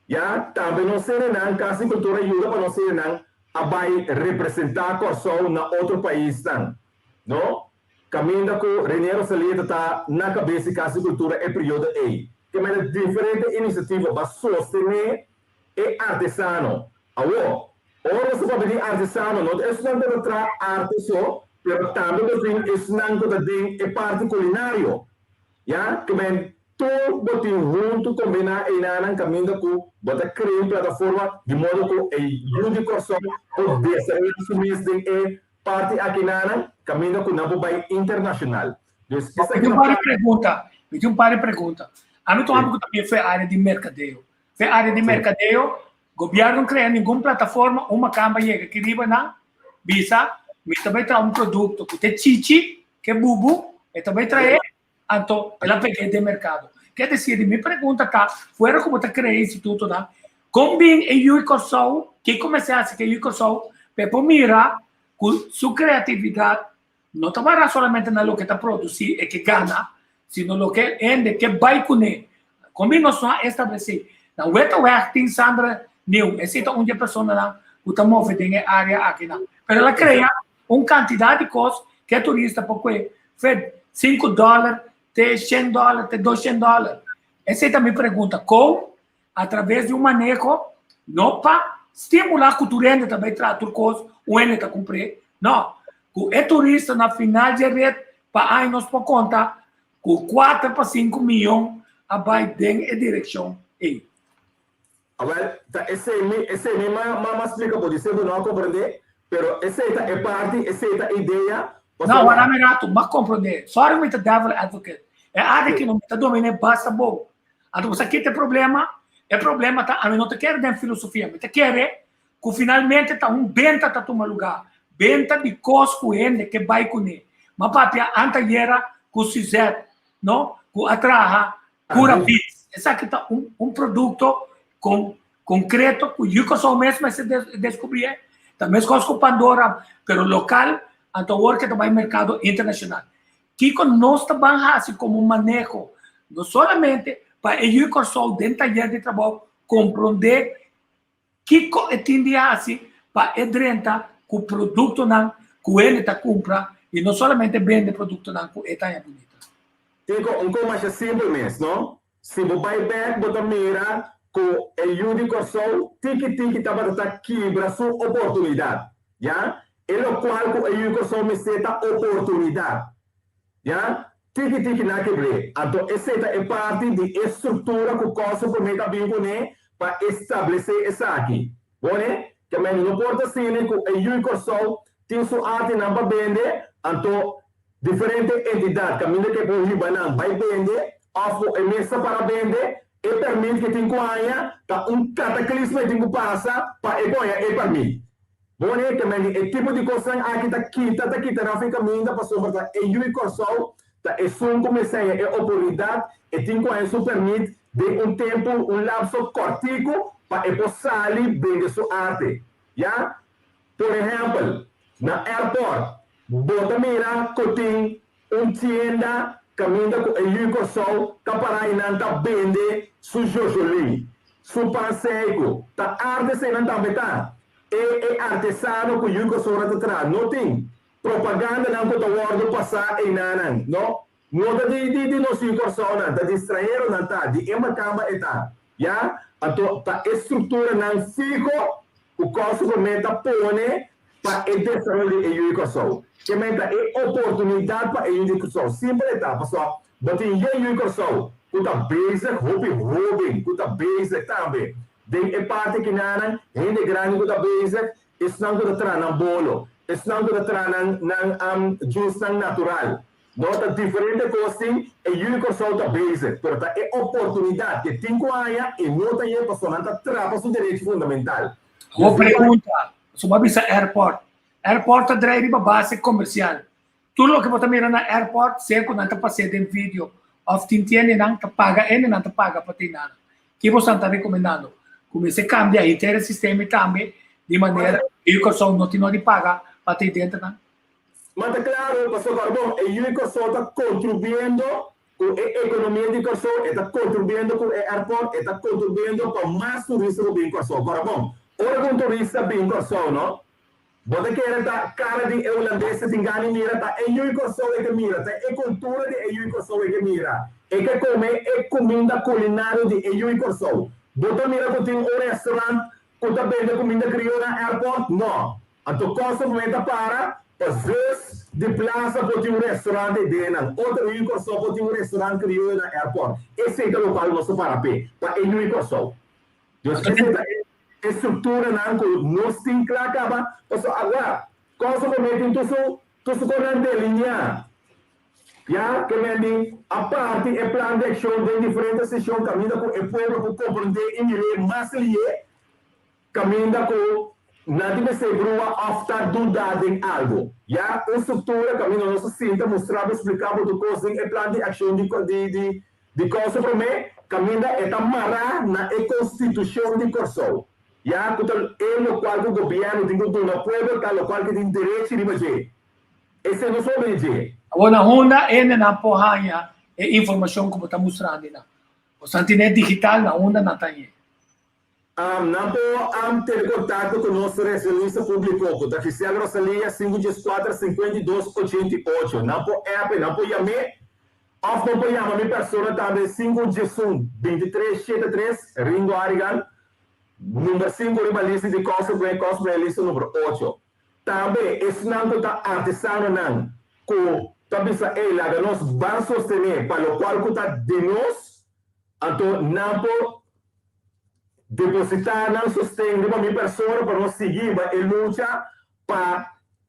ya, tambe nos hendenan, Kas di Kultura yuda pa nos hendenan a bai representá Kòrsou na otro paisnan, no? Kaminda ku Rene Rosalía ta na kabes di Kas di Kultura e periodo ei. Ke manda diferente inisiativa pa sostené e artesano. Awor, ora nos ta papia di artesano, no ta esnan ku ta traha arte so, pero tambe bo tin esnan ku ta den e parti kulinario. Ya, ke men tur bo tin huntu kombiná einanan kaminda ku bo ta krea un plataforma di modo ku e yu di Kòrsou por desaroyá su mes den e Parti akinanan kaminda ku nan por bai internashonal. Dus esaki Mi tin un par di pregunta. Mi tin un par di pregunta. Ami ta un hòmber ku ta bien fe área di merkadeo. Fe área di merkadeo, gobièrnu no krea ningun plataforma, un makamba yega aki riba nan, bisa, mi ta bai traha un produkto ku ta e chichi, ku e bubu, e ta bai trae, anto el a peg'é den merkado. Ke desir, mi pregunta ta, fuera ku bo ta krea institutonan, kon bin e yu Kòrsou, kiko mester hasi ku e yu Kòrsou pa e por mira ku su kreatividat no ta bara solamente na loke ta produsí e ke gana, sino loke hende ke bai kuné. Kon bin nos no a establesé? Na Wetterweg tin Sandra Nieuw, esei ta un di e personanan ku ta move den e área akinan. Pero el a krea un kantidat di kos ku e turista por kue Fed, sinku dòler te shen dòler te doshen dòler. Esei ta mi pregunta, kon atraves di un maneho no pa stimulá ku tur hende ta bai traha tur kos, un hende ta kumpr'é, no, ku e turista na final dje ret pa aña nos por konta ku kuater pa sinku miyon a bai den e direkshon ei. Awel, ta esei mi, esei mi ma, ma, ma splika bo, di ser bo no a komprendé, pero esei ta e parti, esei ta e idea, No, pasobra. wara mi ratu, m'a komprendé. Sorry mi ta devil advocate. E área aki no mi ta dominé basta bon. Anto bo sa ki ta e problema? E problema ta ami no ta kere den filosofia, mi ta kere ku finalmente ta un benta ta tuma lugá, benta di kos ku hende ke bai kuné. M'a papia antayera ku Suzette, no, ku a traha Cura Beats. Esaki ta un, un produkto con, concreto ku yu Kòrsou mes mester deskubrié. Ta meskos ku Pandora, pero lokal, anto awor ke ta bai merkado internashonal. Kiko nos ta ban hasi komo maneho? No solamente pa e yu Kòrsou den tayer di trabou komprondé Kiko e tin di hasi pa e drenta ku produktonan ku hende ta kumpra i no solamente bende produktonan ku e ta haña bunita? Kiko, un kos masha simpel mes, no? Si bo bai bek bo ta mira ku e yu di Kòrsou tiki tiki tabata ta kibra su oportunidat, ya? E lokual ku e yu di Kòrsou mester ta oportunidat. Ya, tiki tiki na kebr'é. Anto esei ta e parti di e struktura ku Kòrsou promé ta bin kuné pa establesé esaki. Bone, ke men no por ta sini ku e yu'i Kòrsou tin su artenan pa bende, anto diferente entidat kaminda ke por hiba nan bai bende òf ku e mes ta para bende, e pèrmit ke tin ku haña ta un kataklisma e tin ku pasa pa e por haña e pèrmit. Bone ke men di e tipo di kosnan aki ta kita ta kita nan fin kaminda pasobra ta e yu i Kòrsou ta esun ku mester haña e oportunidat e tin ku haña su pèrmit den un tempu un lapso kòrtiku pa e por sali bende su arte ya por ehèmpel na airport bo ta mira ku tin un tienda kaminda ku e yu Kòrsou ta pará i nan ta bende su jojolí, su pan seku. Ta arte esei nan tambe ta. E e artesano ku yu Kòrsou nan ta traha. No tin propagandanan ku ta wòrdu pasá einanan, no. No ta di di di nos yu Kòrsounan, ta di stranheronan ta, di e makamba e ta. Ya? Anto ta e strukturanan fiho ku Kòrsou promé ta pone pa e desaroyo di e yu di Kòrsou. Ke men ta e oportunidat pa e yu di Kòrsou. Simpel e ta, pasobra bo tin yen yu di Kòrsou. ku ta bezig, hopi hóben ku ta bezig tambe den e parti kinanan, hende grandi ku ta bezig, esnan ku ta traha nan bolo, esnan ku ta traha nan nan juicenan natural. No ta diferente kos tin, e yu di Kòrsou ta bezig, pero ta e oportunidat ke tin ku haña e no ta haña pasobra nan ta trapa su derecho fundamental. Bo pregunta, so bo a bisa airport. Airport ta drai riba base komersial. Tur loke bo ta mira na airport, sea ku nan ta pas'é den video òf tin tiendenan ta paga ende nan ta paga pa tin nan. Ki bosan ta rekomendando? Ku mester kambia henter e sistema tambe di manera ku yu Kòrsou no tin no di paga pa tin denter nan? Ma ta klaro, pasobra bon, e yu Kòrsou ta kontribuiendo ku e ekonomia di Kòrsou, e ta kontribuiendo ku e airport, e ta kontribuiendo pa mas turista ku bin Kòrsou. Kòrda bon, ora ku un turista bin Kòrsou, no, Bo ta kere ta kara di e hulandes ta tin gana di mira? Ta e yui Kòrsou e ke mira, ta e kultura di e yui Kòrsou e ke mira. E ke kome e kuminda kulinario di e yui Kòrsou. Bo ta mira ku tin un restaurant ku ta bende kuminda krió na airport? No. Anto Kòrsou promé ta para pa zus di plasa por tin un restaurant ei den nan. Otro yui Kòrsou por tin un restaurant krioyo na airport. Esei ta lokual nos ta para p'e, pa e yui Kòrsou. Dus esei ta e. E structuranan cu nos tin cla caba, pasobra awor Kòrsou por meti tur su tur su konan delinea. Ya ke men di a parti e plan di accion den diferente sesion caminda cu e pueblo por comprende y mir'é mas lié, caminda cu nan tin mester brua of ta duda den algo. Ya un structura caminda nos ta sinta mustra bo explica bo tur cos den e plan di accion di di di Di Kòrsou promé kaminda e ta mará na e konstitushon di Kòrsou, ya ku ta e lokual ku gobièrnu tin ku duna pueblo ta lokual ku tin derechi riba dje. Esei no sobra di dje. Awor na unda hendenan por haña e informashon ku bo ta mustra andinan? Bo sa tine digital na unda nan ta hañ'é? Nan por tene kontakto ku nos Relacionista Públiko ku ta Giselle Rosalia 514 52 88. Nan por app e, nan por yam'é òf nan por yama mi persona tambe 511 23 73, Ringo Harigan, number sinku riba lista di Kòrsou Promé Kòrsou Promé lista number ocho. Tambe esnan ku ta artesanonan ku ta bisa ey laga nos ban sostené pa lokual ku ta di nos, Anto nan por depositá nan sosten riba mi persona pa nos sigui ba e lucha pa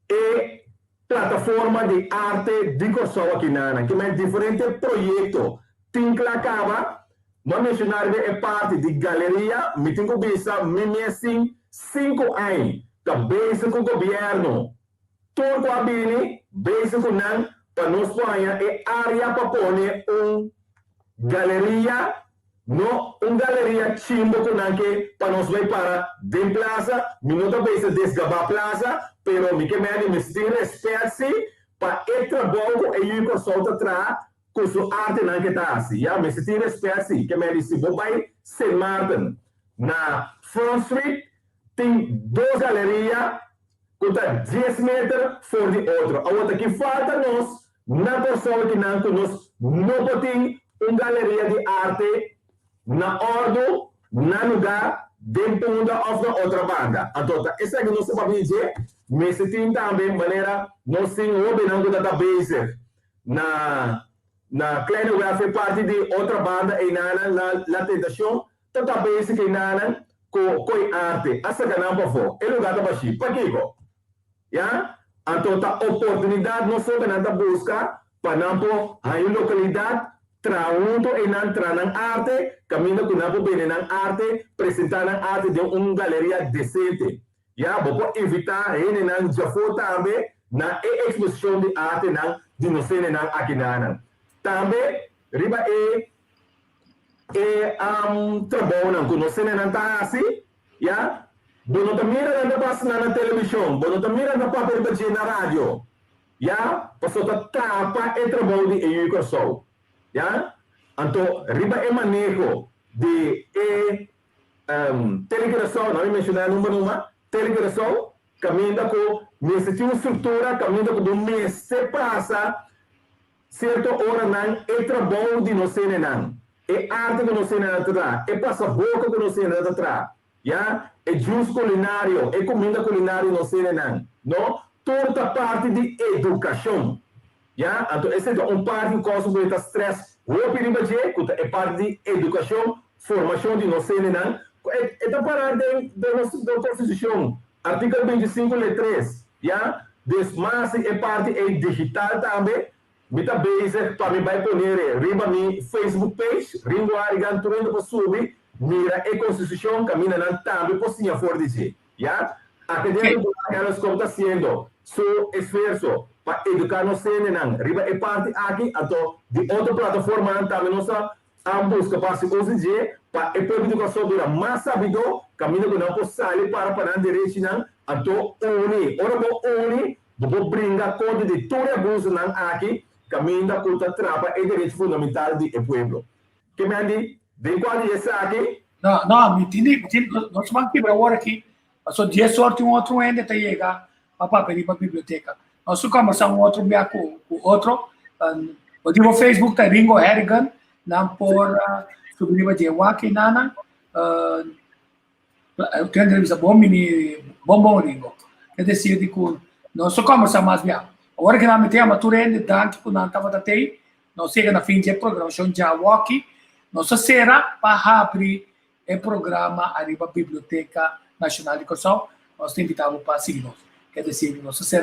e plataforma di arte di Kòrsou akinanan. Ke men diferente proyekto tin kla kaba. Mi a menshoná riba e parti di galeria, mi tin ku bisa mi mes tin sinku aña ta bezig ku gobièrnu. Tur ku a bini bezig ku nan pa nos por haña e área pa pone un galeria, no un galeria chimbo ku nan ke pa nos bai para den plaza. Mi no ta bezig desgabá plaza, pero mi ke mende mester tin rèspèt si pa e trabou ku e yu Kòrsou ta traha ku su artenan ke ta hasi. Ya, mester tin rèspèt si. Ke mende si bo bai Sint Maarten na Front Street tin dos galeria ku ta dies meter for di otro. Awor ta ki falta nos na Kòrsou kinan ku nos no por tin un galeria di arte na òrdu, na lugá, den Punda òf na otra banda. Anto ta esaki nos ta papia di dje, mester tin tambe manera nos tin hóbennan ku ta ta bezig na na Kleine Werf e parti di otra banda einanan na La Tentacion Ta ta basic einanan ku koi arte a saka nan pafó. E lugá ta bashí. Pakiko? Ya? Anto ta oportunidat nos hobennan ta buska pa nan por haña un lokalidat, traha huntu einan, traha nan arte, kaminda ku nan por bende nan arte, presentá nan arte den un galeria desente. Ya? Bo por invitá hendenan djafó tambe na e eksposishon di artenan di nos hendenan akinanan. Tambe riba e. E trabounan ku nos hendenan ta hasi, ya, bo no ta mira nan ta pasa nan na televishon, bo no ta mira nan ta papia riba dje na radio, ya, pasobra ta tapa e trabou di e yu Kòrsou, ya. Anto riba e maneho di e Tele Curaçao, nan mi menshoná e number numa, Tele Curaçao, kaminda ku mester tin un struktura, kaminda ku bo mester pasa Sierto oranan e trabou di nos hendenan, e arte ku nos hendenan ta traha, e pasaboka ku nos hendenan ta traha, ya, e juice kulinario, e kuminda kulinario nos hendenan, no, tur ta parti di edukashon, ya. Anto esei ta un parti ku kòsa ku e ta stress. Hopi riba dje, ku ta e parti di edukashon, formashon di nos hendenan, ku e ta pará den den nos konstitushon, artíkulo 25 le 3, ya. Dus mas di e parti ei digital tambe, mi ta bezig pa mi bai ponere riba mi Facebook page, Ringo Harigan, tur hende por subi, mira e konstitushon, kaminda nan tambe por siña for di dje, ya. Akademia Popular Carlos Kopp ta hasiendo su esfuerso pa eduká nos hendenan riba e parti aki, anto di otro plataformanan tambe nos ta a buska pa hasi uso di dje pa e pueblo di Kòrsou bira mas sabidó kaminda ku nan por sali para pa nan derechinan, anto uni. Ora bo uni, bo por bringa kontra di tur e abusonan aki kaminda ku ta trapa e derecho fundamental di e pueblo. Ke men di den kua di esaki? No, no, mi tin di, mi tin, nos ban kibra awor aki, paso 10 or tin un otro hende ta yega pa papia riba biblioteka. Nos ta kombersá un otro bia ku ku otro. Bo di bo Facebook ta Ringo Harrigan, nan por subi riba dje wak einanan. Tin hende ta bisa bon bini, bon bon Ringo. Ke desir di ku nos ta kombersá mas bia. Awor ki nan mi ta yama tur hende danki ku nan tabata tei. Nos yega na fin dje programashon djawoki. Nos ta sera pa habri e programa ariba Biblioteka Nashonal di Kòrsou. Nos ta invitá bo pa sigui nos. Ke desir nos ta sera.